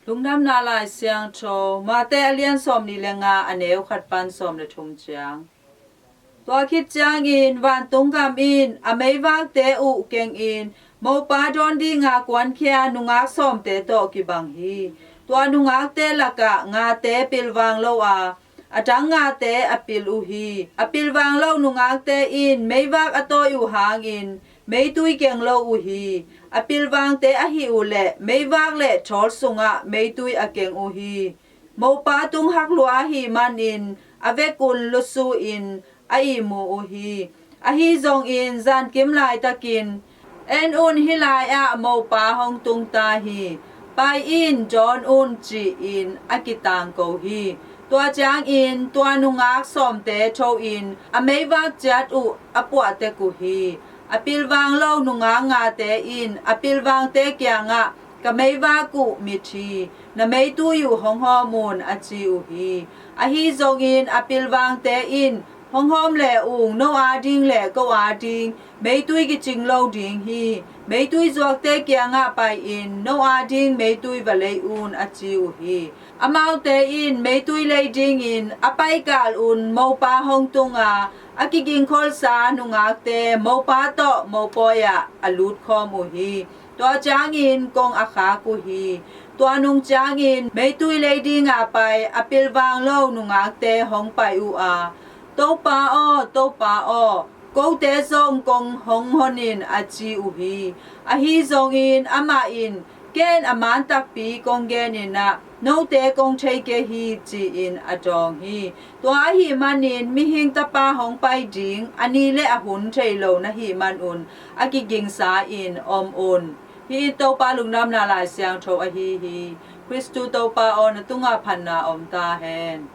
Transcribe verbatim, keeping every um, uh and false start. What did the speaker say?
Lungdamna Lai Siangtho, Mate a lian sawmnih le nga, a neu khat pan sawm le thum ciang. Tua khit ciangin vantung gam in a meivakte uh kengin mopa dawn dinga kuankhia nungak sawmte tawh kibang hi. Tua nungakte lakah ngate pilvang lo a, a dang ngate a pil uh hi. A pilvang lo nungakte in meivak a tawi uh hangin meitui keng lo uh hi. A pilvangte ahih uh leh meivak le thawl sungah meitui a keng uh hi. Mopa tung hak lua ahih manin a vekun lusu in a ihmu uh hi. Ahi zongin zankim laitakin, "En un, hih lai-ah mopa hong tung ta hi, pai in dawn un," ci-in a kitangko hi. Tua ciangin tua nungak sawmte tho-in a meivak ciat uh a puahtek uh hi. A pilvang lo nungak ngate in a pilvangte kiangah, "Ka meivak uh mit hi, na meitui uh hong hawm un," a ci uh hi. Ahi zongin a pilvangte in, "Hong hawm le ung, no ading le ko ading meitui kicing lo ding hi. Meitui zuakte kiangah pai-in no ading meitui va lei un," a ci uh hi. Amaute in meitui lei dingin a paikal un mopa hong tunga, a kigingkholsa nungakte mopa tawh mopawi-ah a lutkhawm uh hi. Tua ciangin kong a khak uh hi. Tua nung ciangin meitui lei dinga pai a pilvang lo nungakte hong pai uh a, "Topa aw, Topa aw, kote zong kong hong hon in," a ci uh hi. Ahi zongin amah in, "Ken a man takpi kong genin ah, note kong thei kei hi," ci-in a dawng hi. Tua ahih manin Mihing Tapa hong pai ding a ni le a hun thei lo na hih manun a kigingsa-in om un. Hih in Topa Lungdamna Lai Siangtho ahi hi. Khristu Topa aw, na tungah phatna om ta hen.